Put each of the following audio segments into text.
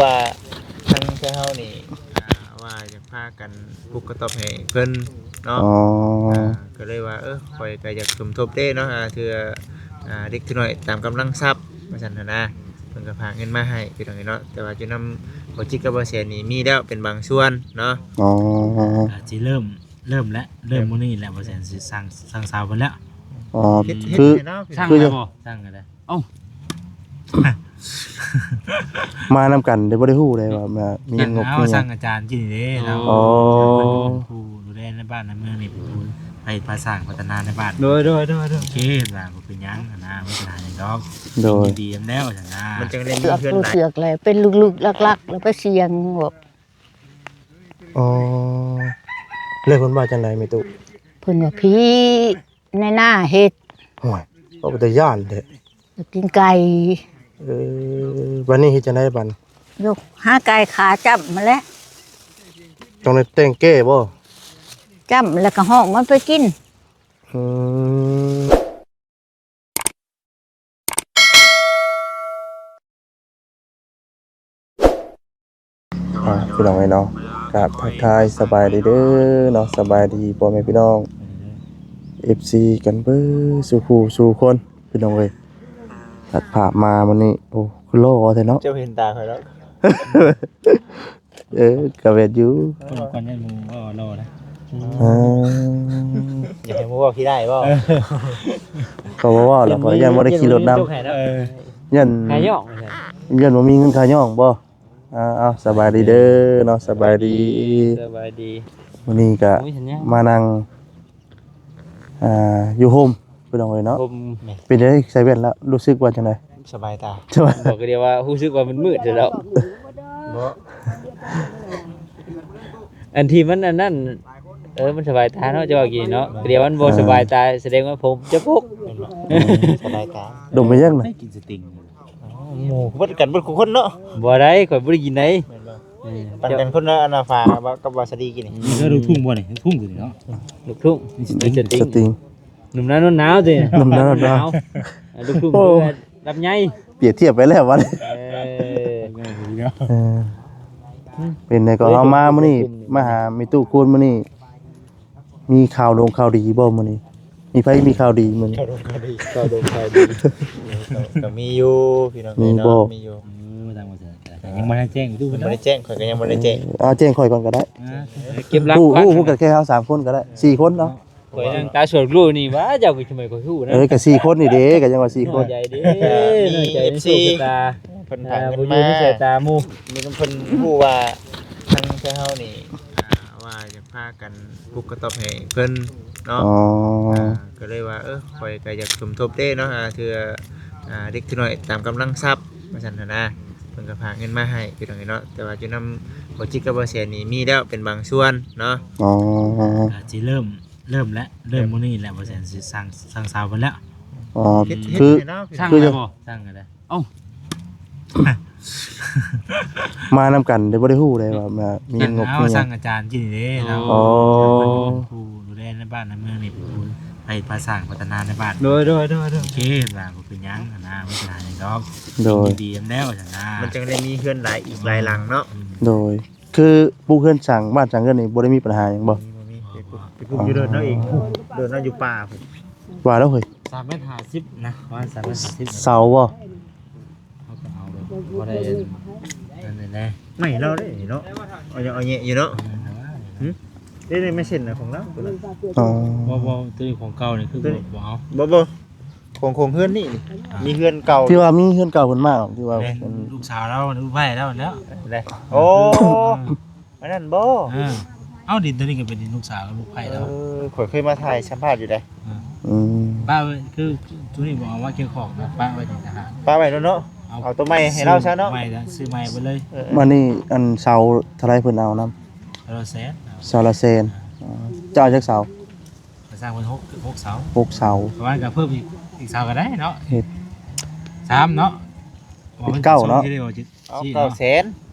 ວ່າທາງເຮົານີ້ ອ່າ ວ່າຢາກພາກັນປຸກກະຕ໊ອບໃຫ້ເພິ່ນເນາະ. ອໍ ອ່າ ກໍເລີຍວ່າ ເອີ ຂ້ອຍກໍຢາກສົມທົບເດ້ເນາະ ອ່າ ເທື່ອ ອ່າ ເດັກນ້ອຍຕາມກຳລັງຊັບວ່າຊັ້ນຫັ້ນນະ ເພິ່ນກໍພາເງິນມາໃຫ້ພີ່ນ້ອງເນາະ. ແຕ່ວ່າຢູ່ນຳບໍ່ຈິດກັບບໍ່ແສນນີ້ມີແລ້ວເປັນບາງສ່ວນເນາະ. ອໍ ກໍຊິເລີ່ມ ເລີ່ມແລ້ວ ເລີ່ມມື້ນີ້ແຫຼະ ບໍ່ແສນຊິສັ່ງ ສັ່ງສາວເພິ່ນແລ້ວ. ອໍ ເຮັດ ເຮັດ ຄື ໃຫ້ລາວ ສັ່ງ ຄື ແລ້ວບໍ່? ສັ່ງກໍໄດ້. ເອົ້າ ມານຳກັນເດ້ ບໍ່ໄດ້ຮູ້ເດ້ວ່າ ມາ ມີງົບມີຫຍັງ. ສັ່ງອາຈານກິນນີ້ເດ້ລາວ. ອໍ ເພິ່ນເປັນຜູ້ດູແລໃນບ້ານໃນເມືອງນີ້ ເປັນຜູ້ໃຫ້ພາສ້າງພັດທະນາໃນບ້ານ. ໂດຍ ໂດຍ ໂດຍ ໂດຍ. ໂອເຄ ວ່າບໍ່ເປັນຫຍັງຫັ້ນນະ ບໍ່ເປັນຫຍັງດອກ. ໂດຍ ຍິນດີນຳແລ້ວຊັ້ນນະ ມັນຈັ່ງໄດ້ມີເຮືອນຫຼາຍ ເຊືອກແລ້ວ ເປັນລຶກໆຫຼັກໆ ແລ້ວໄປສ່ຽງ. ອໍ ແລ້ວເພິ່ນວ່າຈັ່ງໃດແມ່ຕູ້? ເພິ່ນວ່າ ພີ້ ໃນໜ້າເຮັດ. ໂອ້ຍ ເວົ້າເປັນຕາຢ້ານແທ້. ກິນໄກ່. ເອີ ບັດນີ້ເຮັດຈັ່ງໃດບັດ? ຍົກ ຫາໄກ່ຂາຈ້ຳຫັ້ນແຫຼະ. ຕ້ອງໄດ້ແຕ່ງແກ້ບໍ່? ຈ້ຳແລ້ວກໍຮ້ອງມັນໄປກິນ. ອືມ. ອ່າ ພີ່ນ້ອງເອີຍເນາະ ກາບທັກທາຍສະບາຍດີເດີເນາະ ສະບາຍດີພໍ່ແມ່ພີ່ນ້ອງ ເອັຟຊີ ກັນເບິດສູ່ຜູ້ສູ່ຄົນ ພີ່ນ້ອງເອີຍ. ຕັດພາບມາມື້ນີ້ ໂອ້ ຄືຫຼໍ່ແທ້ເນາະ. ເຈົ້າເຫັນຕາຂ້ອຍແລ້ວ ເອີ ກະແມ່ນຢູ່. ເບິ່ງກ່ອນ ຢ້ານໝູ່ເວົ້າຫຼໍ່ນະ. ເອີ ຢາກໃຫ້ໝູ່ເວົ້າຂີ້ຮ້າຍບໍ່? ເອີ ກໍບໍ່ເວົ້າແລ້ວ ຂ້ອຍຢ້ານບໍ່ໄດ້ຂີ່ລົດນຳ. ເອີ ຢ້ານ ຄ່າຍ້ອງ ຢ້ານບໍ່ມີເງິນຄ່າຍ້ອງບໍ່? ເອົາ ເອົາ ສະບາຍດີເດີເນາະ ສະບາຍດີ ສະບາຍດີ. ມື້ນີ້ກະ ໂອ້ຍ ສັນຍາ ມານັ່ງ ອ່າ ຢູ່ໂຮມ ພີ່ນ້ອງເອີຍເນາະ. ໂຮມ ເປັນຈັ່ງໃດ ໃສ່ແວ່ນແລ້ວ ຮູ້ສຶກວ່າຈັ່ງໃດ? ສະບາຍຕາ ສະບາຍ ບອກກໍດຽວວ່າຮູ້ສຶກວ່າມັນມືດແລ້ວ. ບໍ່ ອັນທີ່ມັນອັນນັ້ນ ເອີ ມັນສະບາຍຕາເນາະ ເຈົ້າວ່າກີ້ເນາະ. ແຕ່ດຽວມັນບໍ່ສະບາຍຕາ ສະແດງວ່າຜົມຈະປົກ. ອືມ ສະບາຍຕາ ດົມໄປຍັງນະ ໄດ້ກິນສະຕິງ. ອໍ ໝູ່ເບິດກັນເບິດທຸກຄົນເນາະ. ບໍ່ໄດ້ ຂ້ອຍບໍ່ໄດ້ກິນໃດ. ແມ່ນບໍ່? ເອີ ປັນກັນຄົນລະອັນນາ ຝາກັບວາສະລີກິນນີ້. ອືມ ລູກທຸ່ງບໍ່ນີ້? ລູກທຸ່ງຕົວນີ້ເນາະ ລູກທຸ່ງ ມີສະຕິງ ມີສະຕິງ ສະຕິງ. ໜຸ່ມໜາວນອນໜາວຕິ ໜຸ່ມໜາວນອນໜາວ. ລູກທຸ່ງ ໂອ້ ລຳໄຍ ປຽບທຽບໄປແລ້ວບັດນີ້. ເອີ ເອີ ເປັນໃດກໍເຮົາມາມື້ນີ້ ມາຫາແມ່ຕູ້ຄູນມື້ນີ້ ມີຂ່າວດົງຂ່າວດີບໍ່ມື້ນີ້? ມີໃຜມີຂ່າວດີມື້ນີ້? ຂ່າວດົງຂ່າວດີ ຂ່າວດົງຂ່າວດີ ກໍມີຢູ່ພີ່ນ້ອງເອີຍເນາະ ມີຢູ່. ເອີ ຍັງບໍ່ທັນແຈ້ງຢູ່ ຍັງບໍ່ໄດ້ແຈ້ງ ຂ້ອຍກໍຍັງບໍ່ໄດ້ແຈ້ງ. ເອີ ເອົາແຈ້ງຂ້ອຍກ່ອນກໍໄດ້. ອ່າ ເກັບຫຼັກ ຮູ້ ຮູ້ກັນແຄ່ເຮົາສາມຄົນກໍໄດ້ ສີ່ຄົນເນາະ. ຂ້ອຍຍັງຕາສວນລູກນີ້ຫວາ ເຈົ້າກໍຊິມາ ຂ້ອຍຮູ້ນະ. ເອີ ກໍສີ່ຄົນນີ້ເດ້ ກໍຍັງວ່າສີ່ຄົນ ນ້ອຍໃຈເດ້ ມີ ນ້ອຍໃຈ ເອັຟຊີ ໃນໂຊກຊະຕາ ເພິ່ນຝາກເງິນມາ ບໍ່ຢູ່ໃນສາຍຕາໝູ່. ມີເພິ່ນຮູ້ວ່າທາງເຮົານີ້ ອ່າ ວ່າຢາກພາກັນປຸກກະຕ໊ອບໃຫ້ເພິ່ນເນາະ. ອໍ ອ່າ ກໍເລີຍວ່າ ເອີ ຂ້ອຍກໍຢາກສົມທົບເດ້ເນາະ ອ່າ ເທື່ອ ອ່າ ເດັກນ້ອຍຕາມກຳລັງຊັບວ່າຊັ້ນຫັ້ນນະ ເພິ່ນກໍພາເງິນມາໃຫ້ພີ່ນ້ອງເນາະ. ແຕ່ວ່າຢູ່ນຳບໍ່ຈິດກັບບໍ່ແສນນີ້ມີແລ້ວເປັນບາງສ່ວນເນາະ. ອໍ ກໍຊິເລີ່ມ ເລີ່ມແລ້ວ ເລີ່ມມື້ນີ້ແຫຼະ ບໍ່ແສນຊິສັ່ງ ສັ່ງສາວເພິ່ນແລ້ວ. ອໍ ເຮັດ ເຮັດ ຄື ໃຫ້ລາວ ສັ່ງ ຄື ແລ້ວບໍ່? ສັ່ງກໍໄດ້. ເອົ້າ ມານຳກັນເດ້ ບໍ່ໄດ້ຮູ້ເດ້ວ່າ ມາ ມີງົບມີຫຍັງ. ສັ່ງອາຈານກິນນີ້ເດ້ລາວ. ອໍ ເພິ່ນເປັນຜູ້ດູແລໃນບ້ານໃນເມືອງນີ້ ເປັນຜູ້ໃຫ້ພາສ້າງພັດທະນາໃນບ້ານ. ໂດຍ ໂດຍ ໂດຍ ໂດຍ. ໂອເຄ ວ່າບໍ່ເປັນຫຍັງຫັ້ນນະ ບໍ່ເປັນຫຍັງດອກ. ໂດຍ ຍິນດີນຳແລ້ວຊັ້ນນະ ມັນຈັ່ງໄດ້ມີເຮືອນຫຼາຍອີກຫຼາຍຫຼັງເນາະ. ອືມ ໂດຍ. ຄືປູກເຮືອນສ້າງບ້ານສ້າງເຮືອນນີ້ບໍ່ໄດ້ມີບັນຫາຫຍັງບໍ່? ບໍ່ມີ ບໍ່ມີ. ໄປປູກຢູ່ເດີ່ນເຮົາເອງ ເດີ່ນເຮົາຢູ່ປ່າພຸ້ນ. ວ່າແລ້ວເຮີ້ຍ ສາມແມັດຫ້າສິບນະ ປະມານສາມແມັດຫ້າສິບ. ເສົາບໍ່? ເຮົາກໍເອົາແບບບໍ່ໄດ້ອັນນັ້ນແດ່ ໄມ້ລາວເດ້ເນາະ ເອົາຫຍັງເອົາແຍະຢູ່ເນາະ. ອືມ ຫຶ ເດ້ ໄມ້ເສັ້ນນະຂອງລາວຕົວນັ້ນ. ອໍ ບໍ່ ບໍ່ ຕົວນີ້ຂອງເກົ່ານີ້ຄື ຕົວນີ້ ບໍ່ ບໍ່ເອົາ ບໍ່ ບໍ່ ຂອງ ຂອງເຮືອນນີ້ນີ້ ອ່າ ມີເຮືອນເກົ່າ ທີ່ວ່າມີເຮືອນເກົ່າເພິ່ນມາ ທີ່ວ່າ ແມ່ນ ເປັນລູກສາວລາວ ລູກໃພ້ລາວຫັ້ນແຫຼ້ວ. ເດ້ ໂອ້ ອືມ ອັນນັ້ນບໍ່? ເອີ ເອົ້າ ດິນຕົວນີ້ກໍເປັນດິນລູກສາວກັບລູກໃພ້ລາວ. ເອີ ຂ້ອຍເຄີຍມາຖ່າຍສຳພາດຢູ່ໃດ. ອືມ ອືມ ປະໄວ້ ຄືຕົວນີ້ບໍ່ເອົາມາກ່ຽວຂ້ອງນະ ປະໄວ້ໃນທະຫານ ປະໄວ້ໂລດເນາະ. ເອົາ ເອົາຕົວໃໝ່ໃຫ້ລາວຊະເນາະ ໃໝ່ລະ ຊື້ໃໝ່ເບິດເລີຍ. ເອີ ເອີ ບາດນີ້ອັນເສົາເທົ່າໃດເພິ່ນເອົານຳ? ເສົາລະແສນ ເສົາລະແສນ. ເອີ ເຈົ້າເອົາຈັກເສົາ? ກໍສ້າງເພິ່ນຫົກ ຫົກເສົາ ຫົກເສົາ ປະມານກໍເພີ່ມອີກ ອີກເສົາກໍໄດ້ເນາະ ເຮັດສາມເນາະ ເປັນເກົ້າເນາະ. ເອົາ ສີ່ເນາະ ເກົ້າແສນ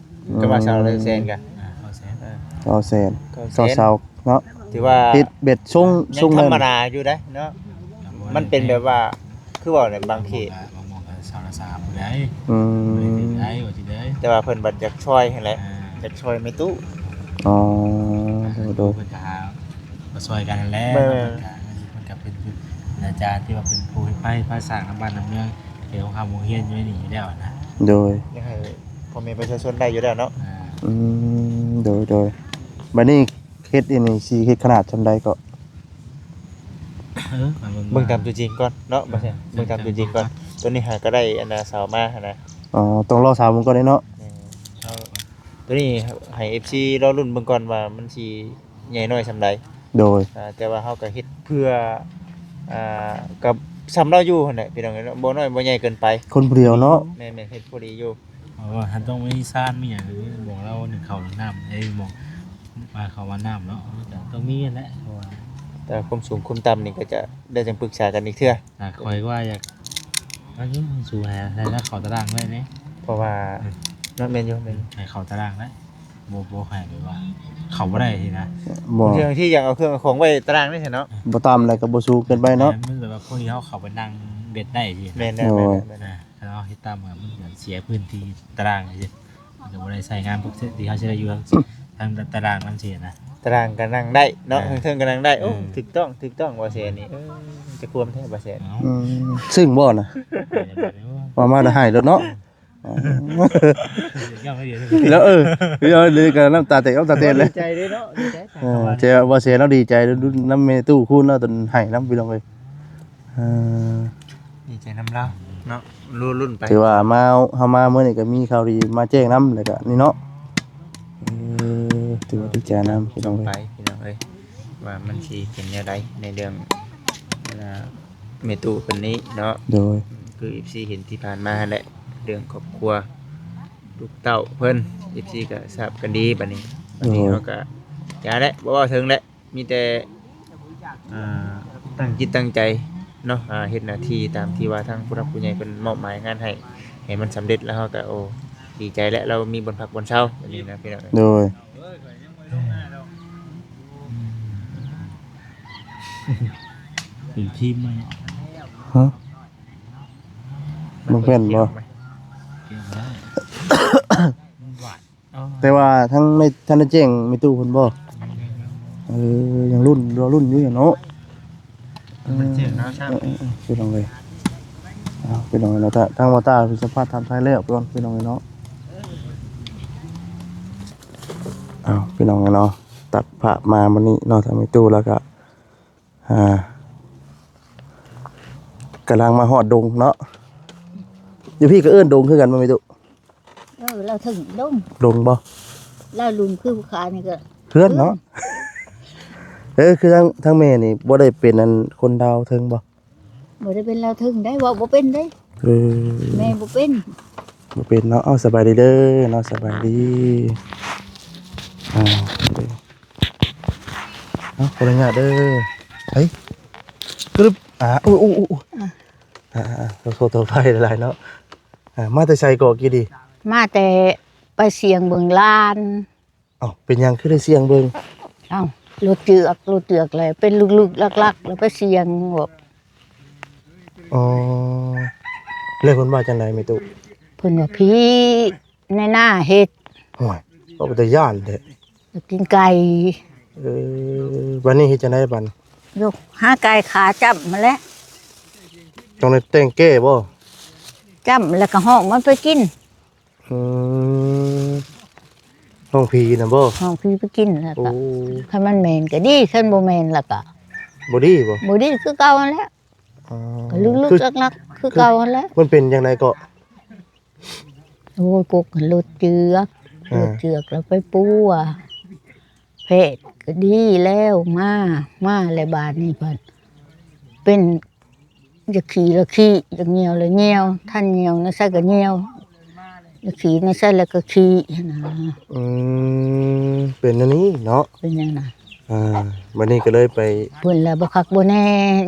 ອືມ ກໍວ່າເສົາລະແສນກະ ອ່າ ເກົ້າແສນ ເອີ ເກົ້າແສນ ເກົ້າແສນ ຕໍ່ເສົາເນາະ ຖືວ່າເຮັດແບບຊົງ ຊົງທຳມະດາຢູ່ໃດເນາະ. ມັນເປັນແບບວ່າ ຄືເວົ້າແຫຼະ ບາງເຂດ ບາງບ່ອນກໍເສົາລະ ສາມຜູ້ໃດ ອືມ ຜູ້ໃດຖືກໄດ້ວ່າຊິໄດ້ ແຕ່ວ່າເພິ່ນບັດຢາກຊ່ອຍຫັ້ນແຫຼະ ອ່າ ຢາກຊ່ອຍແມ່ຕູ້ ອໍ ໂດຍໆ ເພິ່ນກໍຫາມາຊ່ອຍກັນຫັ້ນແຫຼະ ແມ່ນ ເພິ່ນກໍ ເພິ່ນກໍເປັນອາຈານທີ່ວ່າເປັນຜູ້ເຮັດໄປ ພາສານຳບ້ານນຳເມືອງ ເຂດໂຮງຮຽນຢູ່ໃນນີ້ຢູ່ແລ້ວນະ ໂດຍ ຢາກໃຫ້ພໍ່ແມ່ປະຊາຊົນໄດ້ຢູ່ແລ້ວເນາະ ອ່າ ອືມ ໂດຍໆ ບັດນີ້ເຮັດອັນນີ້ຊິເຮັດຂະໜາດສ່ຳໃດເກາະ? ເອີ ເບິ່ງຕາມຕົວຈິງກ່ອນເນາະ ເອີ ບໍ່ແມ່ນ ເບິ່ງຕາມຕົວຈິງກ່ອນ ຕົວນີ້ຫາກໍໄດ້ອັນນ່າເສົາມາຫັ້ນນະ ອໍ ຕ້ອງລໍເສົາເບິ່ງກ່ອນເດ້ເນາະ ແມ່ນ ເອົາ ຕົວນີ້ໃຫ້ເອັຟຊີລໍລຸ້ນເບິ່ງກ່ອນວ່າມັນຊິໃຫຍ່ນ້ອຍສ່ຳໃດ ໂດຍ ອ່າ ແຕ່ວ່າເຮົາກໍເຮັດເພື່ອ ອ່າ ກັບສ່ຳລາວຢູ່ຫັ້ນແຫຼະ ພີ່ນ້ອງເອີຍເນາະ ບໍ່ນ້ອຍບໍ່ໃຫຍ່ເກີນໄປ ຄົນຜູ້ດຽວເນາະ ແມ່ນໆ ເຮັດພໍດີຢູ່. ເພາະວ່າຫັ້ນຕ້ອງມີຊານມີຫຍັງ ບອກລາວໜຶ້ງເຂົ້າໜຶ້ງນ້ຳ ເອີ ບອກວ່າເຂົ້າວ່ານ້ຳເນາະ ມັນກໍຕ້ອງມີຫັ້ນແຫຼະ ເພາະວ່າ ແຕ່ຄວາມສູງຄວາມຕ່ຳນີ້ກໍຈະໄດ້ຈັ່ງປຶກສາກັນອີກເທື່ອ ອ່າ ຂ້ອຍວ່າຢາກ ອັນນີ້ສູງໃຫ້ ໃຫ້ເຂົ້າຕາລາງໄວ້ເດ້ ເພາະວ່າ ເອີ ເນາະ ແມ່ນຢູ່ ແມ່ນ ໃຫ້ເຂົ້າຕາລາງໄດ້ ບໍ່ ບໍ່ໃຫ້ແບບວ່າເຂົ້າບໍ່ໄດ້ຊີ້ນະ ບໍ່ ບາງເທື່ອທີ່ຢາກເອົາເຄື່ອງເອົາຂອງໄວ້ຕາລາງນີ້ຊັ້ນເນາະ ບໍ່ຕ່ຳແລ້ວກໍບໍ່ສູງເກີນໄປເນາະ ແມ່ນ ມັນແບບວ່າພໍດີເຮົາເຂົ້າໄປນັ່ງເບັດໄດ້ຊີ້ນະ ແມ່ນແລ້ວ ໂອ້ ແມ່ນແລ້ວ ແມ່ນແລ້ວ ອ່າ ເຮົາເຮັດຕາມ ມັນກໍເສຍພື້ນທີ່ຕາລາງ ມັນກໍບໍ່ໄດ້ໃຊ້ງານປົກກະຕິທີ່ເຮົາຊິໄດ້ຢູ່ທາງ ທາງຕາລາງນຳຊີ້ນະ ຕາລາງກໍນັ່ງໄດ້ເນາະ ເອີ ເທິງໆກໍນັ່ງໄດ້ ໂອ້ ເອີ ຖືກຕ້ອງ ຖືກຕ້ອງ ບໍ່ແຊນີ້ ເອີ ຈະຄວາມແທ້ບໍ່ແຊ ເອົ້າ ອືມ ຊຶ່ງບໍ່ນະ ເວົ້າມາແລ້ວໄຫ້ໂລດເນາະ ແລ້ວ ເອີ ດຽວນີ້ກໍນ້ຳຕາແຕກນ້ຳຕາແຕນເລີຍ ດີໃຈເດ້ເນາະ ດີໃຈ ເອີ ແຕ່ວ່າບໍ່ແຊເນາະ ດີໃຈນຳແມ່ຕູ້ຄູນເນາະ ຈົນໄຫ້ນຳ ພີ່ນ້ອງເອີຍ ເອີ ດີໃຈນຳລາວເນາະ ລຸ້ນໄປ ຖືວ່າມາ ເຮົາມາມື້ນີ້ກໍມີຂ່າວດີມາແຈ້ງນຳ ແລ້ວກໍນີ້ເນາະ ເອີ ຖືວ່າດີໃຈນຳ ພີ່ນ້ອງເອີຍ ໄປ ພີ່ນ້ອງເອີຍ ວ່າມັນຊິເປັນແນວໃດໃນເລື່ອງ ອັນນ່າ ແມ່ຕູ້ເພິ່ນນີ້ເນາະ ໂດຍ ຄືເອັຟຊີເຫັນທີ່ຜ່ານມາຫັ້ນແຫຼະ ເລື່ອງຄອບຄົວ ລູກເຕົ້າເພິ່ນ ເອັຟຊີກໍຊາບກັນດີ ບັດນີ້ ບັດນີ້ ໂດຍ ເຮົາກໍຢ່າແຫຼະ ບໍ່ເວົ້າເຖິງແຫຼະ ມີແຕ່ ອ່າ ຕັ້ງຈິດຕັ້ງໃຈເນາະ ອ່າ ເຮັດໜ້າທີ່ຕາມທີ່ວ່າທາງຜູ້ຫຼັກຜູ້ໃຫຍ່ເພິ່ນມອບໝາຍງານໃຫ້ ໃຫ້ມັນສຳເລັດ ແລ້ວເຮົາກໍ ໂອ້ ດີໃຈແຫຼະ ລາວມີບ່ອນພັກບ່ອນເຊົາ ແບບນີ້ນະ ພີ່ນ້ອງເອີຍ ໂດຍ ເປັນທີມໃໝ່ ຮະ ມັນແມ່ນບໍ່? ແຕ່ວ່າທັງໃນ ທັນໄດ້ແຈ້ງແມ່ຕູ້ເພິ່ນບໍ່? ເອີ ຍັງລຸ້ນ ລໍລຸ້ນຢູ່ເນາະ ເອີ ເອີ ເອີ ພີ່ນ້ອງເອີຍ ເອົາ ພີ່ນ້ອງເນາະ ທາງ ທາງບ່າວຕ້າເພິ່ນສຳພາດຖາມໄທແລ້ວກ່ອນ ພີ່ນ້ອງເນາະ ເອົາ ພີ່ນ້ອງເນາະ ຕັດພາບມາມື້ນີ້ເນາະ ທາງແມ່ຕູ້ແລ້ວກໍ ອ່າ ກຳລັງມາຮອດດົງເນາະ ຢູ່ພີ້ກໍເອີ້ນດົງຄືກັນບໍ່ແມ່ຕູ້? ເອີ ລາວເຖິງດົງ ດົງບໍ່? ລາວລຸ່ມຄືຜູ້ຂານີ້ກໍເຮືອນເນາະ ເອີ ຄືທາງ ທາງແມ່ນີ້ບໍ່ໄດ້ເປັນອັນຄົນລາວເຖິງບໍ່? ບໍ່ໄດ້ເປັນລາວເຖິງໄດ໋ ເວົ້າບໍ່ເປັນເດ້ ເອີ ແມ່ບໍ່ເປັນ ບໍ່ເປັນເນາະ ເອົາ ສະບາຍດີເດີເນາະ ສະບາຍດີ ອ່າ ເອົາ ຂໍອະນຸຍາດເດີ ໄປ ກຶບ ອ່າ ໂອ້ ໂອ້ ໂອ້ ອ່າ ອ່າ ໂທດ ໂທດ ໂທດໄປຫຼາຍໆເນາະ ອ່າ ມາແຕ່ໃສເກາະກີ້ນີ້? ມາແຕ່ໄປສ່ຽງເບິ່ງຫຼານ ເອົ້າ ເປັນຫຍັງຄືໄດ້ສ່ຽງເບິ່ງ? ເອົ້າ ຫຼຸດເຈືອກ ຫຼຸດເຈືອກແລ້ວເປັນລຶກໆຫຼັກໆ ແລ້ວໄປສ່ຽງແບບ ອໍ ແລ້ວເພິ່ນວ່າຈັ່ງໃດແມ່ຕູ້? ເພິ່ນວ່າຜີ ໃນໜ້າເຮັດ ໂອ້ຍ ເວົ້າເປັນຕາຢ້ານແທ້ ຢາກກິນໄກ່ ເອີ ບັດນີ້ເຮັດຈັ່ງໃດບັດ? ຍົກຫາໄກ່ຂ້າຈ້ຳຫັ້ນແຫຼະ ຕ້ອງໄດ້ແຕ່ງແກ້ບໍ່? ຈ້ຳແລ້ວກໍຮ້ອງມັນໄປກິນ ອືມ ຮ້ອງຜີນະບໍ່? ຮ້ອງຜີໄປກິນແລ້ວກໍ ໂອ້ ຄັນມັນແມ່ນກໍດີ ຄັນບໍ່ແມ່ນແລ້ວກໍ ບໍ່ດີບໍ່? ບໍ່ດີຄືເກົ່າຫັ້ນແຫຼະ ອໍ ກໍລຶກໆຫຼັກໆຄືເກົ່າຫັ້ນແຫຼະ ມັນເປັນຈັ່ງໃດເກາະ? ໂອ້ຍ ກົກຫຼຸດເຈືອກ ເອີ ຫຼຸດເຈືອກແລ້ວໄປປົວ ແພດກໍດີແລ້ວ ມາ ມາແລ້ວບາດນີ້ພັດເປັນ ຢາກຂີ້ລະຂີ້ ຢາກຍ່ຽວລະຍ່ຽວ ທັນຍ່ຽວແນວໃສກໍຍ່ຽວ ຢາກຂີ້ແນວໃສແລ້ວກໍຂີ້ຫັ້ນນະ ອືມ ເປັນແນວນີ້ເນາະ ເປັນແນວນັ້ນ ອ່າ ບັດນີ້ກໍເລີຍໄປ ເພິ່ນລະບໍ່ຄັກບໍ່ແນ່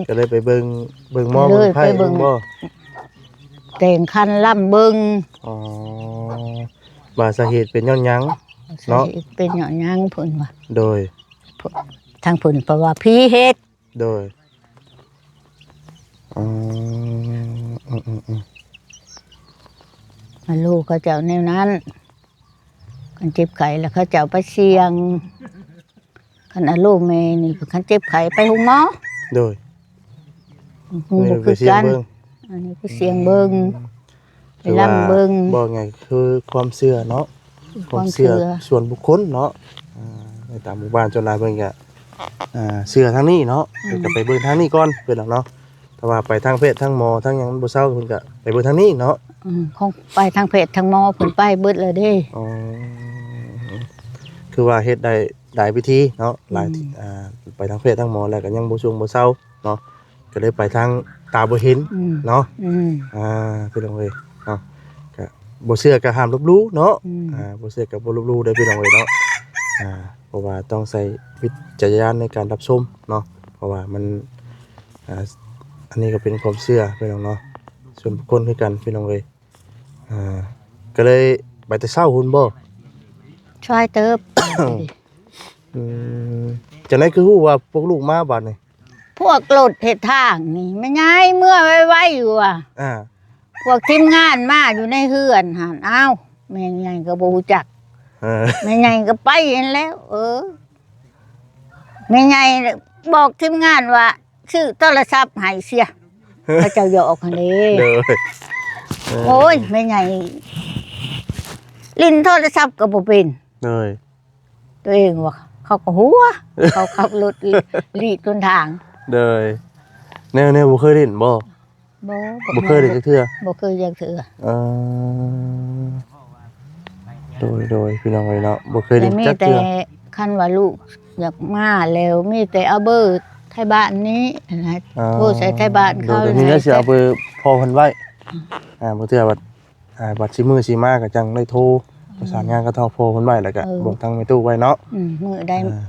ກໍເລີຍໄປເບິ່ງ ເບິ່ງໝໍເບິ່ງໄພເບິ່ງບໍ່? ແຕ່ງຄັນລຳເບິ່ງ ອໍ ວ່າສາເຫດເປັນຍ້ອນຫຍັງເນາະ ສາເຫດເປັນຍ້ອນຫຍັງເພິ່ນວ່າ ໂດຍ ທາງເພິ່ນເພິ່ນວ່າຜີເຮັດ ໂດຍ ອືມ ອືມ ອືມ ອືມ ອາໂລເຂົາເຈົ້າແນວນັ້ນ ຄັນເຈັບໄຂ້ແລ້ວເຂົາເຈົ້າໄປສ່ຽງ ຄັນອາໂລແມ່ນີ້ ຄັນເຈັບໄຂ້ໄປໂຮງໝໍ. ໂດຍ ຮູ້ບໍ່ຄືກັນ ອັນນີ້ໄປສ່ຽງເບິ່ງ ອືມ ໄປລຳເບິ່ງ ຄືວ່າເວົ້າງ່າຍຄືຄວາມເຊື່ອເນາະ ຄວາມເຊື່ອ ຄວາມເຊື່ອສ່ວນບຸກຄົນເນາະ. ອ່າ ໃນຕາມໝູ່ບ້ານສ່ວນຫຼາຍເພິ່ນກະ ອ່າ ເຊື່ອທາງນີ້ເນາະ ອືມ ເພິ່ນກະໄປເບິ່ງທາງນີ້ກ່ອນເພິ່ນເນາະ. ແຕ່ວ່າໄປທາງແພດທາງໝໍທາງຫຍັງມັນບໍ່ເຊົາ ເພິ່ນກະໄປເບິ່ງທາງນີ້ເນາະ. ອືມ ຂອງໄປທາງແພດທາງໝໍເພິ່ນໄປເບິດແລ້ວເດ້. ອໍ ຄືວ່າເຮັດໄດ້ຫຼາຍວິທີເນາະ ອືມ ຫຼາຍ ອ່າ ໄປທາງແພດທາງໝໍແລ້ວກະຍັງບໍ່ຊົງບໍ່ເຊົາເນາະ ກະເລີຍໄປທາງຕາບໍ່ເຫັນ ອືມ ເນາະ. ອືມ ອ່າ ພີ່ນ້ອງເອີຍເນາະ ກະບໍ່ເຊື່ອກະຫ້າມລົບຫຼູ່ເນາະ. ອືມ ອ່າ ບໍ່ເຊື່ອກະບໍ່ລົບຫຼູ່ເດີພີ່ນ້ອງເອີຍເນາະ. ອ່າ ເພາະວ່າຕ້ອງໃຊ້ວິຈາລະຍານໃນການຮັບຊົມເນາະ ເພາະວ່າມັນ ອ່າ ອັນນີ້ກະເປັນຄວາມເຊື່ອພີ່ນ້ອງເນາະ ສ່ວນບຸກຄົນຄືກັນພີ່ນ້ອງເອີຍ. ອ່າ ກະເລີຍໄປແຕ່ເຊົ້າພຸ້ນບໍ່? ສາຍເຕີບ. ອືມ ຈັ່ງໃດຄືຮູ້ວ່າພວກລູກມາບາດນີ້? ພວກລົດເຮັດທາງນີ້ ແມ່ໃຫຍ່ເມືອໄວໆຢູ່ວ່າ ອ່າ ພວກທີມງານມາຢູ່ໃນເຮືອນຫັ້ນ. ອ້າວ ແມ່ໃຫຍ່ກະບໍ່ຮູ້ຈັກ ເອີ ແມ່ໃຫຍ່ກະໄປຫັ້ນແລ້ວ. ເອີ ແມ່ໃຫຍ່ບອກທີມງານວ່າ ຊື້ໂທລະສັບໃຫ້ເສຍ ເຂົາເຈົ້າຢອກຫັ້ນເດ້. ໂດຍ ໂອ້ຍ ແມ່ໃຫຍ່ຫຼິ້ນໂທລະສັບກະບໍ່ເປັນ. ໂດຍ ຕົວເອງວ່າເຂົາກະຫົວ ເຂົາຂັບລົດລີ້ຕົນທາງ. ໂດຍ ແນວ ແນວບໍ່ເຄີຍຫຼິ້ນບໍ່? ບໍ່ ບໍ່ເຄີຍຫຼິ້ນຈັກເທື່ອ. ບໍ່ເຄີຍຈັກເທື່ອ. ເອີ ໂດຍ ໂດຍ ພີ່ນ້ອງເອີຍເນາະ ບໍ່ເຄີຍຫຼິ້ນຈັກເທື່ອ. ແຕ່ມີແຕ່ຄັນວ່າລູກຢາກມາແລ້ວ ມີແຕ່ເອົາເບີໄທບ້ານນີ້ນະ ອໍ ໂທໃສ່ໄທບ້ານເຂົາ. ໂດຍ ໂດຍ ມີແຕ່ຊິເອົາເບີພໍ່ເພິ່ນໄວ້. ອືມ ອ່າ ບາງເທື່ອວ່າ ອ່າ ບາດຊິມື້ຊິມາກະຈັ່ງໄດ້ໂທ ອືມ ປະສານງານກັບທາງພໍ່ເພິ່ນໄວ້ ແລ້ວກະ ເອີ ບອກທາງແມ່ຕູ້ໄວ້ເນາະ. ອືມ ມື້ໃດ ອ່າ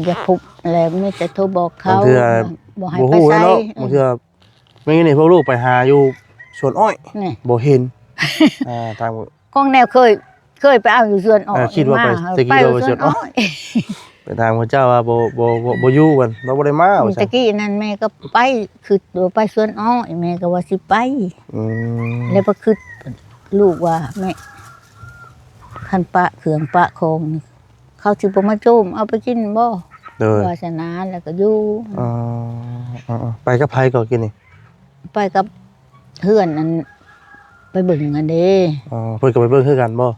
ຢາກພົບແລ້ວມີແຕ່ໂທບອກເຂົາ. ບາງເທື່ອ ແລ້ວບໍ່ໃຫ້ໄປໃສ ບໍ່ຮູ້ເນາະ ອືມ ບາງເທື່ອ ມື້ນີ້ພວກລູກໄປຫາຢູ່ສວນອ້ອຍ ນີ້ ບໍ່ເຫັນ ອ່າ ທາງ ຂອງແນວເຄີຍ ເຄີຍໄປເອົາຢູ່ສວນອ້ອຍ ເອີ ຄິດວ່າໄປ ມາ ແຕ່ກີ້ວ່າໄປສວນອ້ອຍ ໄປຖາມເຂົາເຈົ້າວ່າບໍ່ ບໍ່ ບໍ່ ບໍ່ຢູ່ ວ່າລາວບໍ່ໄດ້ມາວ່າຊັ້ນ. ແຕ່ກີ້ນັ້ນແມ່ກະໄປ ຄິດວ່າໄປສວນອ້ອຍ ແມ່ກະວ່າຊິໄປ. ອືມ ແລ້ວໄປຄິດລູກວ່າ ແມ່ ຄັນປະເຄື່ອງປະຂອງນີ້ ເຂົາຊິບໍ່ມາໂຈມເອົາໄປກິນບໍ່? ໂດຍ ວ່າຊັ້ນນະ ແລ້ວກະຢູ່. ອໍ ໄປກັບໃຜກໍກິນນີ້? ໄປກັບເພື່ອນ ອັນ ໄປເບິ່ງຫັ້ນເດ້. ອໍ ເພິ່ນກະໄປເບິ່ງຄືກັນບໍ່?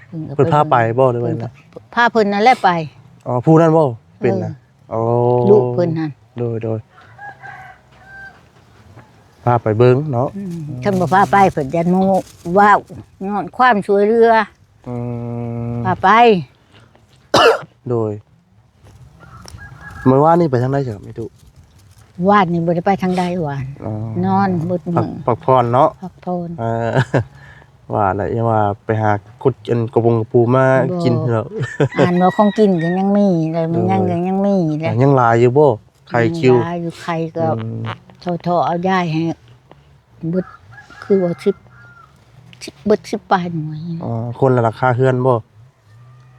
ເພິ່ນກະ ເພິ່ນພາໄປບໍ່ ຫຼືວ່າ ເພິ່ນ ພາເພິ່ນນັ້ນແຫຼະໄປ. ອໍ ຜູ້ນັ້ນບໍ່ ເປັນນະ? ເອີ ອໍ ລູກເພິ່ນຫັ້ນ. ໂດຍ ໂດຍ ພາໄປເບິ່ງເນາະ. ອືມ ຄັນບໍ່ພາໄປເພິ່ນຢ້ານໝູ່ເວົ້າ ຍ້ອນຄວາມຊ່ວຍເຫຼືອ. ອືມ ພາໄປ. ໂດຍ ມື້ວານນີ້ໄປທາງໃດຊະແມ່ຕູ້? ວານນີ້ບໍ່ໄດ້ໄປທາງໃດວານ. ອໍ ນອນເບິດມື້ ພັກ ພັກຜ່ອນເນາະ ພັກຜ່ອນ. ເອີ ວ່າແຫຼະ ຢ່າວ່າໄປຫາຂຸດອັນກະບົງກະປູມາ ບໍ່ ກິນເນາະ. ອັນວ່າຂອງກິນກະຍັງມີແຫຼະ ແມ່ນຫຍັງກະຍັງມີແຫຼະ. ຍັງຫຼາຍຢູ່ບໍ່? ໄຂ່ຄິວ ຍັງຫຼາຍຢູ່ ໄຂ່ກະ ອືມ ທໍ່ໆເອົາຢາຍໃຫ້ເບິດ ຄືວ່າສິບ ສິບ ເບິດສິບປາຍໜ່ວຍ. ອໍ ຄົນລະຫຼັງຄາເຮືອນບໍ່?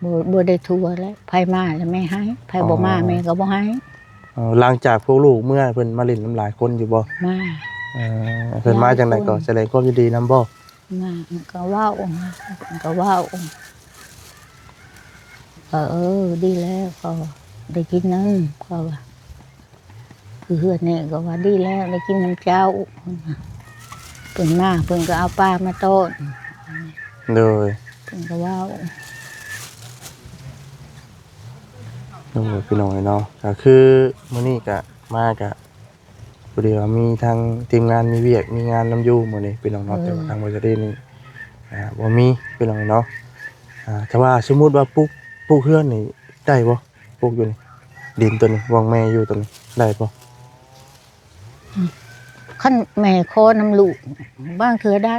ບໍ່ ບໍ່ໄດ້ທົ່ວແຫຼະ ໃຜມາແລ້ວແມ່ໃຫ້ ໃຜບໍ່ມາ ອໍ ແມ່ກະບໍ່ໃຫ້. ອໍ ຫຼັງຈາກພວກລູກເມືອ ເພິ່ນມາຫຼິ້ນນຳຫຼາຍຄົນຢູ່ບໍ່? ມາ. ເອີ ເພິ່ນມາຈັ່ງໃດກໍ ຫຼາຍຄົນ ສະແດງຄວາມຍິນດີນຳບໍ່? ມາ ມັນກະເວົ້າ ມັນກະເວົ້າ ເອີ ດີແລ້ວ ເຂົາໄດ້ກິນນຳ ເຂົາວ່າ ຄືເຮືອນນີ້ກະວ່າດີແລ້ວ ໄດ້ກິນນຳເຈົ້າ. ເພິ່ນມາ ເພິ່ນກະເອົາປາມາຕ້ອນ. ໂດຍ ເພິ່ນກະເວົ້າ. ໂດຍ ພີ່ນ້ອງເອີຍເນາະ ກະຄືມື້ນີ້ກະມາກະ ພໍດີວ່າມີທາງທີມງານມີວຽກມີງານນຳຢູ່ມື້ນີ້ພີ່ນ້ອງເນາະ. ເອີ ແຕ່ວ່າທາງບໍລິສັດນີ້ ອ່າ ບໍ່ມີພີ່ນ້ອງເນາະ. ອ່າ ຖ້າວ່າສົມມຸດວ່າປຸກ ປຸກເຮືອນນີ້ໄດ້ບໍ່? ປຸກຢູ່ນີ້ ດິນໂຕນີ້ ບ່ອນແມ່ຢູ່ໂຕນີ້ ໄດ້ບໍ່? ຄັນແມ່ຂໍນຳລູກ ບາງເທື່ອໄດ້.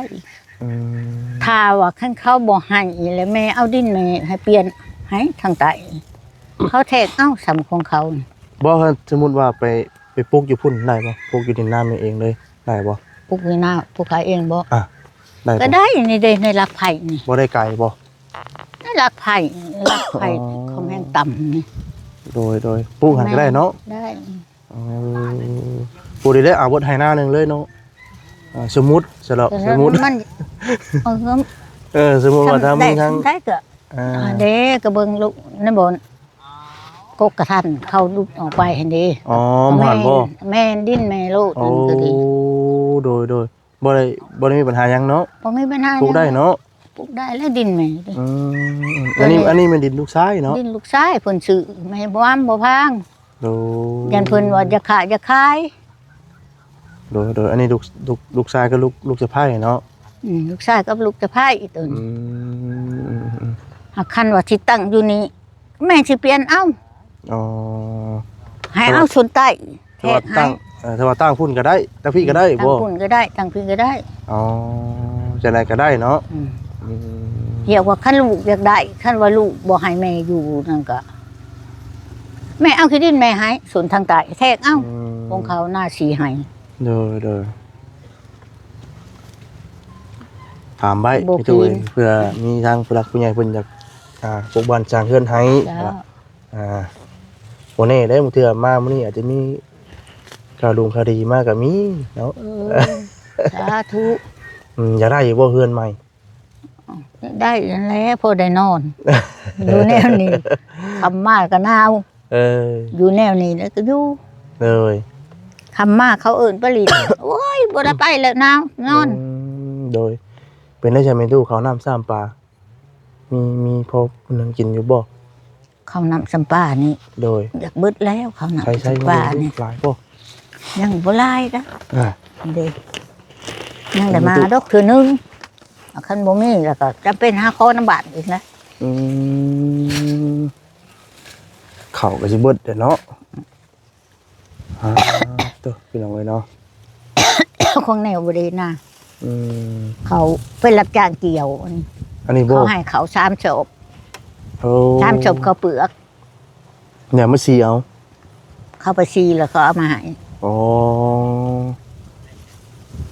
ອືມ ຖ້າວ່າຄັນເຂົາບໍ່ໃຫ້ ແລ້ວແມ່ເອົາດິນແມ່ໃຫ້ປ່ຽນໃຫ້ທາງໃຕ້ ເຂົາແທກເອົາສ່ຳຂອງເຂົາ. ບໍ່ ຄັນສົມມຸດວ່າໄປ ໄປປຸກຢູ່ພຸ້ນໄດ້ບໍ່? ປຸກຢູ່ດິນນາແມ່ເອງເລີຍໄດ້ບໍ່? ປຸກຢູ່ນາຜູ້ຂາຍເອງບໍ່? ອ່າ ໄດ້ບໍ່? ກະໄດ້ນີ້ເດ້ ໃນຫຼັກໄຜ່ນີ້. ບໍ່ໄດ້ໄກບໍ່? ໃນຫຼັກໄຜ່ ຫຼັກໄຜ່ ອໍ ຂອງແຮງຕ່ຳນີ້. ໂດຍ ໂດຍ ປຸກຫັ້ນກະໄດ້ເນາະ? ໄດ້. ອໍ ຜູ້ໃດໄດ້ເອົາເບິດໄຮ່ນາໜຶ່ງເລີຍເນາະ. ອ່າ ສົມມຸດຊະເນາະ ເອີ ສົມມຸດ ມັນ ເອີ ເອີ ສົມມຸດວ່າຖ້າມີທາງ ໄດ້ກໍ ອ່າ ອັນເດ້ ກໍເບິ່ງລູກໃນບ່ອນ ກົກກະທັນເຂົາຫຼຸດອອກໄປຫັ້ນເດ້. ອໍ ແມ່ນບໍ່? ແມ່ນ ດິນແມ່ໂລດ ໂອ້ ນັ້ນກໍດີ. ໂດຍ ໂດຍ ບໍ່ໄດ້ ບໍ່ໄດ້ມີບັນຫາຫຍັງເນາະ. ບໍ່ມີບັນຫາ ປູກໄດ້ເນາະ. ປູກໄດ້ແລ້ວດິນແມ່ເດ້. ອືມ ອັນນີ້ ອັນນີ້ແມ່ນດິນລູກຊາຍເນາະ. ດິນລູກຊາຍ ເພິ່ນຊື້ແມ່ບໍ່ອຳບໍ່ພາງ. ໂດຍ ຢ້ານເພິ່ນວ່າຢາກຄ້າຢາກຂາຍ. ໂດຍ ໂດຍ ອັນນີ້ລູກ ລູກ ລູກຊາຍກັບລູກ ລູກສະໃພ້ເນາະ. ອືມ ລູກຊາຍກັບລູກສະໃພ້ ອີ່ຕົນ. ອືມ ຫາກຄັນວ່າຊິຕັ້ງຢູ່ນີ້ ແມ່ຊິປ່ຽນເອົາ. ອໍ ໃຫ້ເອົາໂຊນໃຕ້ ແທກໃຫ້. ເອີ ຖ້າວ່າຕັ້ງພຸ້ນກໍໄດ້ ຕັ້ງພີ້ກໍໄດ້ບໍ່? ຕັ້ງພຸ້ນກໍໄດ້ ຕັ້ງພີ້ກໍໄດ້. ອໍ ຈັ່ງໃດກໍໄດ້ເນາະ. ອືມ ອືມ ຮຽກວ່າຄັນລູກຢາກໄດ້ ຄັນວ່າລູກບໍ່ໃຫ້ແມ່ຢູ່ນັ້ນກໍ ແມ່ເອົາທີ່ດິນແມ່ໃຫ້ ໂຊນທາງໃຕ້ແທກເອົາ. ອືມ ຂອງເຂົານາສີ່ໄຮ່. ໂດຍ ໂດຍ ຖາມໄວ້ ບໍ່ເປັນຫຍັງ ເພື່ອມີທາງຜູ້ຫຼັກຜູ້ໃຫຍ່ເພິ່ນຢາກ ອ່າ ປົກບ້ານສ້າງເຮືອນໃຫ້. ເຈົ້າ ອ່າ ບໍ່ແນ່ເດ້ ບາງເທື່ອມາມື້ນີ້ອາດຈະມີຂ່າວດົງຂ່າວດີມາກໍມີເນາະ. ເອີ ສາທຸ. ອືມ ຢາກໄດ້ຢູ່ບໍ່ເຮືອນໃໝ່? ໄດ້ຫັ້ນແຫຼະ ພໍໄດ້ນອນ ຢູ່ແນວນີ້ ຄ່ຳມາກໍໜາວ. ເອີ ຢູ່ແນວນີ້ແລ້ວກໍຢູ່. ໂດຍ ຄ່ຳມາເຂົາເອີ້ນໄປຫຼິ້ນ ໂອ້ຍ ບໍ່ໄດ້ໄປແລ້ວ ໜາວ ນອນ. ອືມ ໂດຍ ເປັນໄດ້ຊັ້ນແມ່ຕູ້ ເຂົ້ານ້ຳຊຳປາ ມີ ມີພໍໜຶ່ງກິນຢູ່ບໍ່? ເຂົ້ານ້ຳຊຳປານີ້ ໂດຍ ຢາກເບິດແລ້ວ ເຂົ້ານ້ຳຊຳປານີ້. ຫຼາຍບໍ່? ຍັງບໍ່ຫຼາຍເດ້. ອ່າ ເດ້ ຍັງໄດ້ມາດອກເທື່ອໜຶ່ງ. ຄັນບໍ່ມີແລ້ວກໍຈຳເປັນຫາຂໍນຳບ້ານອີກນະ. ອືມ ເຂົ້າກໍຊິເບິດແລ້ວເນາະ. ອ່າ ໂຕ ພີ່ນ້ອງເອີຍເນາະ ຂອງແນວບໍ່ໄດ້ນະ. ອືມ ເຂົາໄປຮັບຈ້າງກ່ຽວ ອັນນີ້ ອັນນີ້ບໍ່ ເຂົາໃຫ້ເຂົ້າສາມສອບ. ໂອ້ ສາມສອບເຂົ້າເປືອກ. ແນວມາສີເອົາ ເຂົາໄປສີແລ້ວເຂົາເອົາມາໃຫ້. ອໍ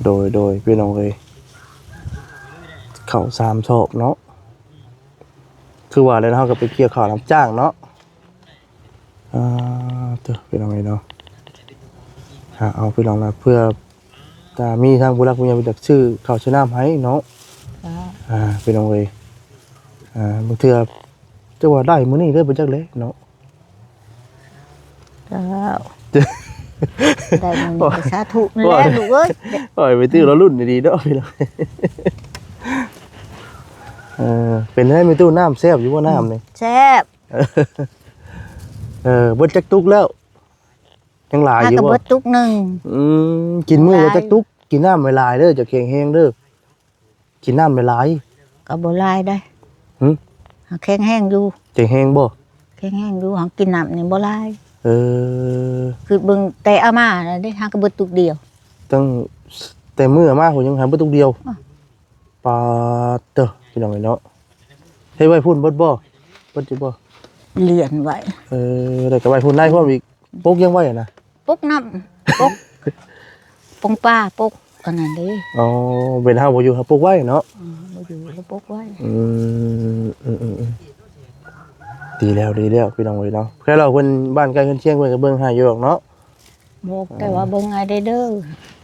ໂດຍ ໂດຍ ພີ່ນ້ອງເອີຍ ເຂົ້າສາມສອບເນາະ. ຄືວ່າແລ້ວ ເຮົາກໍໄປກ່ຽວເຂົ້າຮັບຈ້າງເນາະ. ອ່າ ເຕີ ພີ່ນ້ອງເອີຍເນາະ ຫາເອົາ ພີ່ນ້ອງນະ ເພື່ອ ຖ້າມີທາງຜູ້ຫຼັກຜູ້ໃຫຍ່ເພິ່ນຢາກຊື້ເຂົ້າຊື້ນ້ຳໃຫ້ເນາະ. ເຈົ້າ ອ່າ ພີ່ນ້ອງເອີຍ ອ່າ ບາງເທື່ອຈະວ່າໄດ້ມື້ນີ້ເລີຍບໍ່ຈັກເລີຍເນາະ. ເຈົ້າ ໄດ້ມື້ນີ້ກໍສາທຸແລ້ວລູກເອີຍ. ໂອ້ຍ ໄປຕື້ລະລຸ້ນດີໆເນາະ ພີ່ນ້ອງ. ເອີ ເປັນໄງແມ່ຕູ້ ນ້ຳແຊບຢູ່ບໍ່ ນ້ຳນີ້? ແຊບ. ເອີ ເບິດຈັກຕຸກແລ້ວ? ຍັງຫຼາຍຢູ່ບໍ່? ຫາກໍເບິດຕຸກໜຶ່ງ. ອືມ ກິນມື້ລະຈັກຕຸກ? ກິນນ້ຳຫຼາຍໆເດີ ຈະແຂງແຮງເດີ ກິນນ້ຳຫຼາຍໆ. ກໍບໍ່ຫຼາຍໃດ. ຫຶ? ຫາແຂງແຮງຢູ່. ແຂງແຮງບໍ່? ແຂງແຮງຢູ່ ຫາກິນນ້ຳນີ້ບໍ່ຫຼາຍ. ເອີ ຄືເບິ່ງແຕ່ອາມ່ານະເດ້ ຫາກໍເບິດຕຸກດຽວ. ຕັ້ງແຕ່ມື້ອາມ່າພຸ້ນ ຍັງຫາເບິດຕຸກດຽວ. ອື. ປາດເຕີ ພີ່ນ້ອງເອີຍເນາະ ເຮັດໄວ້ພຸ້ນເບິດບໍ່? ເບິດຢູ່ບໍ່? ລ້ຽນໄວ້. ເອີ ແລ້ວກໍໄວ້ພຸ້ນ ໄດ້ພ້ອມອີກ. ປົກຫຍັງໄວ້ນະ? ປົກນ້ຳ ປົກ ປົກປາ ປົກອັນນັ້ນເດ້. ອໍ ເວລາເຮົາບໍ່ຢູ່ ເຮົາປົກໄວ້ເນາະ. ອືມ ບໍ່ຢູ່ ເຮົາປົກໄວ້. ອືມ ອືມໆ ດີແລ້ວ ດີແລ້ວ ພີ່ນ້ອງເອີຍເນາະ. ແຄ່ລາວເພິ່ນ ບ້ານໃກ້ເຮືອນຄຽງເພິ່ນກໍເບິ່ງໃຫ້ຢູ່ດອກເນາະ. ບອກແຕ່ວ່າເບິ່ງໃຫ້ໄດ້ເດີ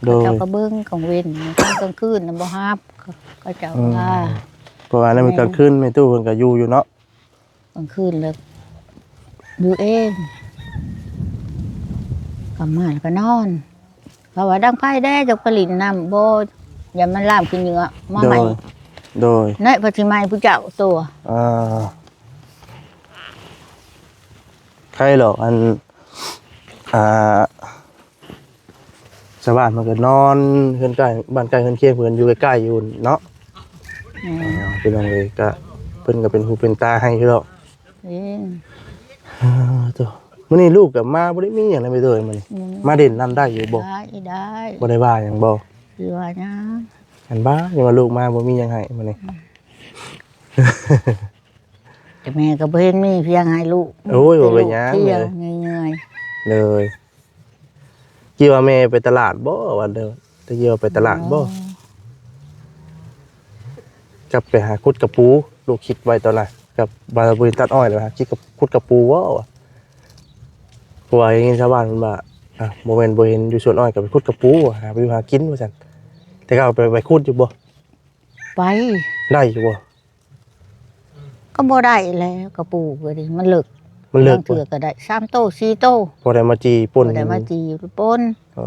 ໂດຍ ເຂົາເຈົ້າກໍເບິ່ງກາງເວັນ ກາງຄືນນະບໍ່ຮັບ ເຂົາເຈົ້າ ອືມ ວ່າ ເພາະວ່າໃນມື້ກາງຄືນແມ່ຕູ້ເພິ່ນກໍຢູ່ຢູ່ເນາະ ກາງຄືນແລ້ວຢູ່ເອງ ກັບມາແລ້ວກໍນອນ ເຂົາວ່າດັງໄຟແດ່ ເຈົ້າໄປຫຼິ້ນນ້ຳບໍ່ ຢ່າມັນລາມຂີ້ເຫຍື້ອມາໃໝ່ ໂດຍ ໂດຍ ໃນພະຊິໄໝຜູ້ເຈົ້າຕົວ ອ່າ ໃຄດອກ ອັນ ອ່າ ຊາວບ້ານເພິ່ນກໍນອນເຮືອນໃກ້ ບ້ານໃກ້ເຮືອນຄຽງເພິ່ນຢູ່ໃກ້ໆຢູ່ເນາະ ແມ່ນ ອ່າ ພີ່ນ້ອງເອີຍ ກະເພິ່ນກໍເປັນຫູເປັນຕາໃຫ້ຢູ່ດອກ ເອີ ອ່າ ໂຕ ມື້ນີ້ລູກກໍມາບໍ່ໄດ້ມີຫຍັງນະ ແມ່ໂດຍ ມື້ນີ້ ອືມ ມາຫຼິ້ນນຳໄດ້ຢູ່ບໍ່? ໄດ້ ໄດ້ ບໍ່ໄດ້ວ່າຫຍັງບໍ່? ຄືວ່າຫຍັງ ອັນບ້າ ຍັງວ່າລູກມາບໍ່ມີຫຍັງໃຫ້ມື້ນີ້ ອືມ ແຕ່ແມ່ກໍບໍ່ເຫັນມີພຽງໃຫ້ລູກ ໂອ້ຍ ບໍ່ເປັນຫຍັງ ເມື່ອຍໆ ເລີຍ ຄິດວ່າແມ່ໄປຕະຫຼາດບໍ່ ວ່າເດີ ແຕ່ຄິດວ່າໄປຕະຫຼາດບໍ່ ອໍ ກັບໄປຫາຂຸດກະປູ ລູກຄິດໄວ້ຕອນນັ້ນ ກັບວ່າບໍ່ໄດ້ຕັດອ້ອຍ ແລ້ວຫາຄິດກັບຂຸດກະປູບໍ່ ວ່າ ເພາະວ່າໄດ້ຍິນຊາວບ້ານເພິ່ນວ່າ ອ່າ ບໍ່ແມ່ນບໍ່ເຫັນຢູ່ສວນອ້ອຍ ກໍໄປຂຸດກະປູ ຫາຢູ່ຫາກິນ ວ່າຊັ້ນ ແຕ່ກໍໄປ ໄປຂຸດຢູ່ບໍ່? ໄປ ໄດ້ຢູ່ບໍ່? ກໍບໍ່ໄດ້ແລ້ວ ກະປູກກໍດີ ມັນເລິກ ມັນເລິກ ບາງເທື່ອກໍໄດ້ສາມໂຕສີ່ໂຕ ພໍໄດ້ມາຈີ່ປົ່ນ ພໍໄດ້ມາຈີ່ປົ່ນ ອໍ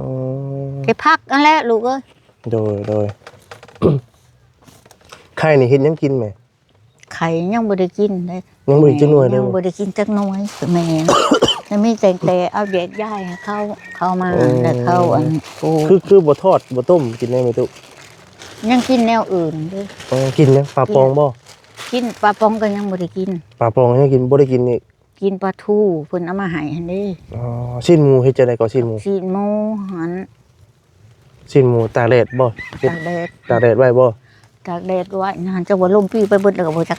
ເກັບຜັກຫັ້ນແຫຼະລູກເອີຍ ໂດຍ ໂດຍ ໄຂ່ນີ້ເຮັດຫຍັງກິນແມ່? ໄຂ່ຍັງບໍ່ໄດ້ກິນເດ້ ຍັງບໍ່ໄດ້ກິນໜ່ວຍເດ້ ຍັງບໍ່ໄດ້ກິນຈັກໜ່ວຍ ແມ່ ຍັງມີແຕ່ ແຕ່ເອົາແຍກຍ້າຍໃຫ້ເຂົາ ເຂົາມາ ອືມ ແລ້ວເຂົາອັນປູກ ຄື ຄືບໍ່ທອດບໍ່ຕົ້ມກິນໄດ້ແມ່ຕູ້? ຍັງກິນແນວອື່ນເດ້ ອໍ ກິນຫຍັງ ປາປອງບໍ່? ກິນ ປາປອງກໍຍັງບໍ່ໄດ້ກິນ ປາປອງຍັງກິນ ບໍ່ໄດ້ກິນອີກ ກິນປາທູເພິ່ນເອົາມາໃຫ້ຫັ້ນເດ້ ອໍ ຊີ້ນໝູເຮັດຈັ່ງໃດກໍ ຊີ້ນໝູ? ຊີ້ນໝູຫັ້ນ ຊີ້ນໝູຕາກແດດບໍ່? ຕາກແດດ ຕາກແດດໄວ້ບໍ່? ຕາກແດດໄວ້ນະ ຈັກວ່າລົມປີ້ໄປເບິດແລ້ວກໍບໍ່ຈັກ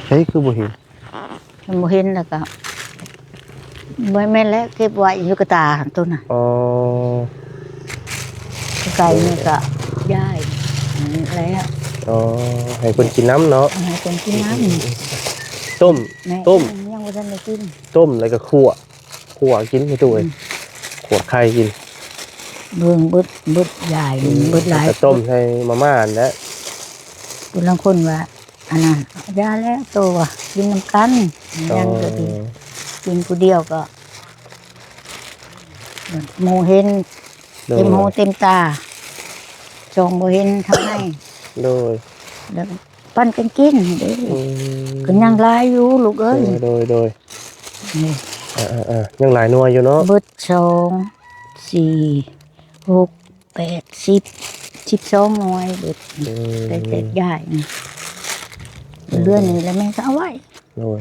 ເອີ ຄືບໍ່ເຫັນ? ຄັນບໍ່ເຫັນແລ້ວກໍ ບໍ່ແມ່ນແລ້ວ ເກັບໄວ້ຢູ່ກະຕາຫັ້ນໂຕນະ ອໍ ໄກ່ນີ້ກໍຍ້າຍນັ້ນແຫຼະ ອໍ ໃຫ້ເພິ່ນກິນນຳເນາະ ໃຫ້ເພິ່ນກິນນຳ ອືມ ຕົ້ມ ແມ່ ຕົ້ມ ຍັງບໍ່ທັນໄດ້ກິນ ຕົ້ມແລ້ວກໍຂົ້ວ ຂົ້ວກິນແມ່ຕູ້ເອີຍ ອືມ ຂົ້ວໄຂ່ກິນ ເບິ່ງເບິດ ເບິດຫຼາຍ ອືມ ເບິດຫຼາຍ ແລ້ວກໍຕົ້ມໃສ່ມາມ່າຫັ້ນແຫຼະ ຜູ້ລາງຄົນວ່າ ອັນນັ້ນ ຢ່າແລ້ວໂຕວ່າ ກິນນຳກັນ ອໍ ຍັງກໍດີ ກິນຜູ້ດຽວກໍ ໝູເຫັນ ໂດຍ ເຕັມຫູເຕັມຕາ ສ່ອງບໍ່ເຫັນທາງໃນ ໂດຍ ແລ້ວປັນກັນກິນເດ້ ອືມ ກໍຍັງຫຼາຍຢູ່ລູກເອີຍ ໂດຍ ໂດຍ ໂດຍ ນີ້ ເອີໆໆ ຍັງຫຼາຍໜ່ວຍຢູ່ເນາະ ເບິດສອງ ສີ່ ຫົກ ແປດ ສິບ ສິບສອງໜ່ວຍເບິດ ອືມ ໄດ້ແຕກຍ້າຍນີ້ ເອີ ເດືອນນີ້ແຫຼະແມ່ກໍເອົາໄວ້ ໂດຍ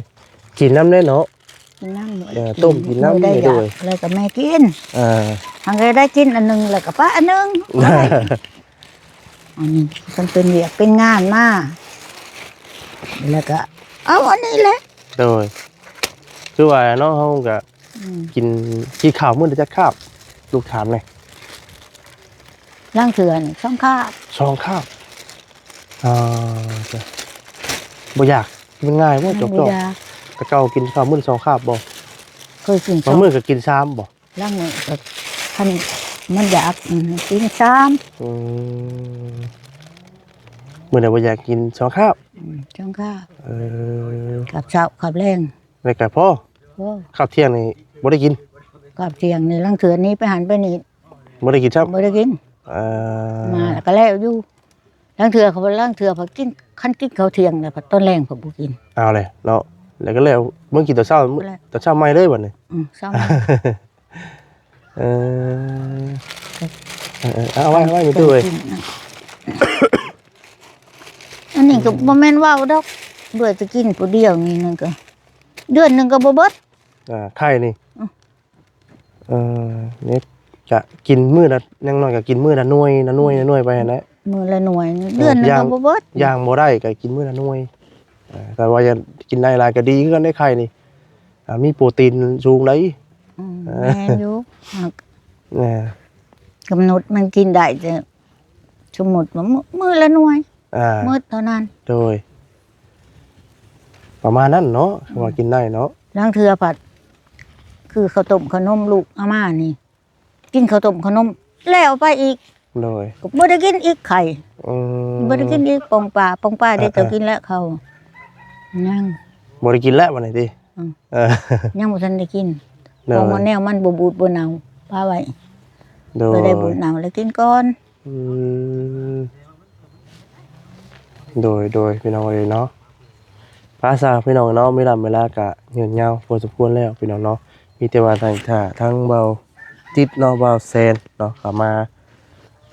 ກິນນຳແດ່ເນາະ ກິນນຳ ເອີ ຕົ້ມກິນນຳ ມື້ໃດຢາກ ໂດຍ ແລ້ວກໍແມ່ກິນ ເອີ ຫາກໍໄດ້ກິນອັນໜຶ່ງ ແລ້ວກໍປະອັນໜຶ່ງ ອັນນີ້ຄັນເປັນວຽກເປັນງານມາ ແລ້ວກໍເອົາອັນນີ້ແຫຼະ ໂດຍ ຄືວ່າເນາະ ເຮົາກໍ ອືມ ກິນ ກິນເຂົ້າມື້ລະຈັກຄາບ ລູກຖາມແດ່? ລາງເທື່ອນີ້ສອງຄາບ ສອງຄາບ ອ່າ ບໍ່ຢາກ ກິນງ່າຍບໍ່ ມັນ ຈອກໆ ບໍ່ຢາກ ແຕ່ເກົ່າກິນເຂົ້າມື້ລະສອງຄາບບໍ່? ເຄີຍກິນ ບາງມື້ກໍກິນສາມບໍ່? ລາງມື້ກໍຄັນມັນຢາກ ອືມ ກິນສາມ ອືມ ມື້ໃດບໍ່ຢາກກິນສອງຄາບ ອືມ ສອງຄາບ ເອີ ຄາບເຊົ້າ ຄາບແລງ ແລ້ວກໍພໍ ພໍ ຄາບທ່ຽງນີ້ບໍ່ໄດ້ກິນ ຄາບທ່ຽງນີ້ລາງເທື່ອໜີໄປຫັ້ນໄປນີ້ ບໍ່ໄດ້ກິນຊ້ຳ ບໍ່ໄດ້ກິນ ເອີ ມາແລ້ວກໍແລ້ວຢູ່ ລາງເທື່ອເຂົາ ລາງເທື່ອເຂົາກິນ ຄັນກິນເຂົ້າທ່ຽງແລ້ວ ຕອນແລງເຂົາບໍ່ກິນ ເອົາແຫຼະເນາະ ແລ້ວກໍແລ້ວ ມື້ກິນຕອນເຊົ້າ ຕອນເຊົ້າໃໝ່ເລີຍບັດນີ້ ອືມ ເຊົ້າໃໝ່ ເອີ ເອີໆ ເອົາໄວ້ ເອົາໄວ້ແມ່ຕູ້ເອີຍ ອັນນີ້ກໍບໍ່ແມ່ນເວົ້າດອກ ເຫຼືອແຕ່ກິນຜູ້ດຽວນີ້ ນັ້ນກໍເດືອນໜຶ່ງກໍບໍ່ເບິດ ອ່າ ໄຂ່ນີ້ ອືມ ເອີ ນີ້ກະກິນມື້ລະ ຢ່າງໜ້ອຍກະກິນມື້ລະໜ່ວຍ ລະໜ່ວຍ ອືມ ລະໜ່ວຍໄປຫັ້ນແຫຼະ ມື້ລະໜ່ວຍ ເດືອນໜຶ່ງກໍບໍ່ເບິດ ຢ່າງບໍ່ໄດ້ກະກິນມື້ລະໜ່ວຍ ເອີ ແຕ່ວ່າຢ່າກິນໄດ້ຫຼາຍກະດີຄືກັນເດ້ ໄຂ່ນີ້ ອ່າ ມີໂປຣຕີນສູງໃດ໋ ອືມ ເອີ ແມ່ນຢູ່ ແມ່ນ ກຳນົດມັນກິນໄດ້ແຕ່ ສົມມຸດວ່າມື້ ມື້ລະໜ່ວຍ ອ່າ ມື້ເທົ່ານັ້ນ ໂດຍ ປະມານນັ້ນເນາະ ອືມ ວ່າກິນໄດ້ເນາະ ລາງເທື່ອພັດ ຄືເຂົ້າຕົ້ມເຂົ້າໜົມລູກເອົາມານີ້ ກິນເຂົ້າຕົ້ມເຂົ້າໜົມແລ້ວໄປອີກ ໂດຍ ກໍບໍ່ໄດ້ກິນອີກໄຂ່ ອືມ ບໍ່ໄດ້ກິນອີກ ປ່ອງປາ ປ່ອງປາ ເອີໆ ເດ ເຈົ້າກິນແລ້ວເຂົ້າ ຍັງ ບໍ່ໄດ້ກິນແລ້ວບັດນີ້ຕິ ອືມ ເອີ ຍັງບໍ່ທັນໄດ້ກິນ ໂດຍ ເພາະວ່າແນວມັນບໍ່ບູດບໍ່ເນົ່າ ປະໄວ້ ໂດຍ ກໍໄດ້ບູດເນົ່າແລ້ວກິນກ່ອນ ອືມ ໂດຍ ໂດຍ ພີ່ນ້ອງເອີຍເນາະ ພາສາພີ່ນ້ອງເນາະ ເວລາ ເວລາກະຍືນຍາວພໍສົມຄວນແລ້ວພີ່ນ້ອງເນາະ ມີແຕ່ວ່າທາງ ຖ້າທາງບ່າວຈິດເນາະ ບ່າວແຊນເນາະ ເຂົ້າມາ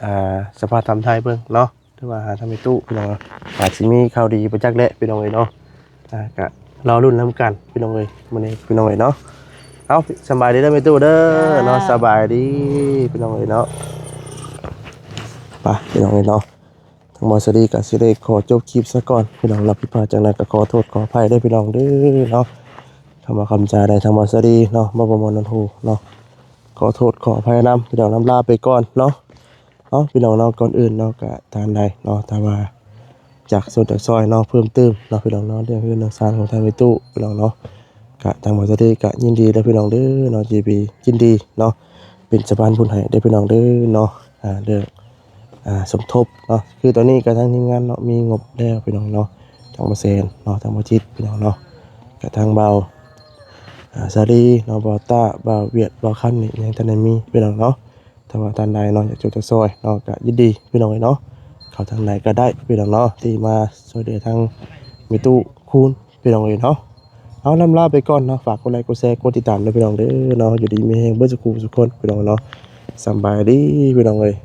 ອ່າ ສຳພາດຖາມໄຖ່ເບິ່ງເນາະ ຫຼືວ່າຫາທາງແມ່ຕູ້ພີ່ນ້ອງເນາະ ອາດຊິມີຂ່າວດີບໍ່ຈັກແຫຼະພີ່ນ້ອງເອີຍເນາະ ອ່າ ກະລໍລຸ້ນນຳກັນພີ່ນ້ອງເອີຍ ມື້ນີ້ພີ່ນ້ອງເອີຍເນາະ ເອົາ ສະບາຍດີເດີແມ່ຕູ້ເດີ ເນາະ ສະບາຍດີພີ່ນ້ອງເອີຍເນາະ ໄປພີ່ນ້ອງເອີຍເນາະ ທາງບ່າວສາລີກໍຊິໄດ້ຂໍຈົບຄລິບຊະກ່ອນ ພີ່ນ້ອງເນາະ ຜິດພາດຈັ່ງໃດກໍຂໍໂທດຂໍອະໄພເດີພີ່ນ້ອງເດີເນາະ ຄຳວ່າຄຳຈາໃດທາງບ່າວສາລີເນາະ ບໍ່ ບໍ່ມ່ວນນຳຫູເນາະ ຂໍໂທດຂໍອະໄພນຳ ພີ່ນ້ອງ ນຳລາໄປກ່ອນເນາະ ເອົາ ພີ່ນ້ອງເນາະ ກ່ອນອື່ນເນາະ ກະທ່ານໃດເນາະ ຖ້າວ່າຢາກຊ່ວຍ ຢາກຊ່ອຍເນາະ ເພີ່ມເຕີມເນາະ ພີ່ນ້ອງເນາະ ເລື່ອງເຮືອນເລື່ອງຊານຂອງທາງແມ່ຕູ້ ພີ່ນ້ອງເນາະ ກະທາງບ່າວສາລີກະຍິນດີເດີພີ່ນ້ອງເດີເນາະ ຍິນດີ ຍິນດີເນາະ ເປັນສະພານບຸນໃຫ້ເດີພີ່ນ້ອງເດີເນາະ ອ່າ ເລື່ອງ ອ່າ ສົມທົບເນາະ. ຄືຕອນນີ້ກໍທາງທີມງານເນາະ ມີງົບແລ້ວພີ່ນ້ອງເນາະ, ທາງບ່າວແສນເນາະ, ທາງບ່າວຈິດພີ່ນ້ອງເນາະ, ກໍທາງບ່າວ ອ່າ ສາລີເນາະ, ບ່າວຕ້າ, ບ່າວຫວຽດ, ບ່າວຄັນນີ້ຍັງທັນໄດ້ມີພີ່ນ້ອງເນາະ. ຖ້າວ່າທ່ານໃດເນາະ ຢາກຊ່ວຍຈະຊ່ອຍເນາະ ກໍຍິນດີພີ່ນ້ອງເອີຍເນາະ, ເຂົ້າທາງໃດກໍໄດ້ພີ່ນ້ອງເນາະ ທີ່ມາຊ່ວຍເຫຼືອທາງແມ່ຕູ້ຄູນພີ່ນ້ອງເອີຍເນາະ. ເອົາ ລ່ຳລາໄປກ່ອນເນາະ, ຝາກກົດໄລ ກົດແຊ ກົດຕິດຕາມເດີພີ່ນ້ອງເດີເນາະ. ຢູ່ດີມີແຮງເບິດສູ່ຜູ້ສູ່ຄົນພີ່ນ້ອງເນາະ. ສຳບາຍດີພີ່ນ້ອງເອີຍ.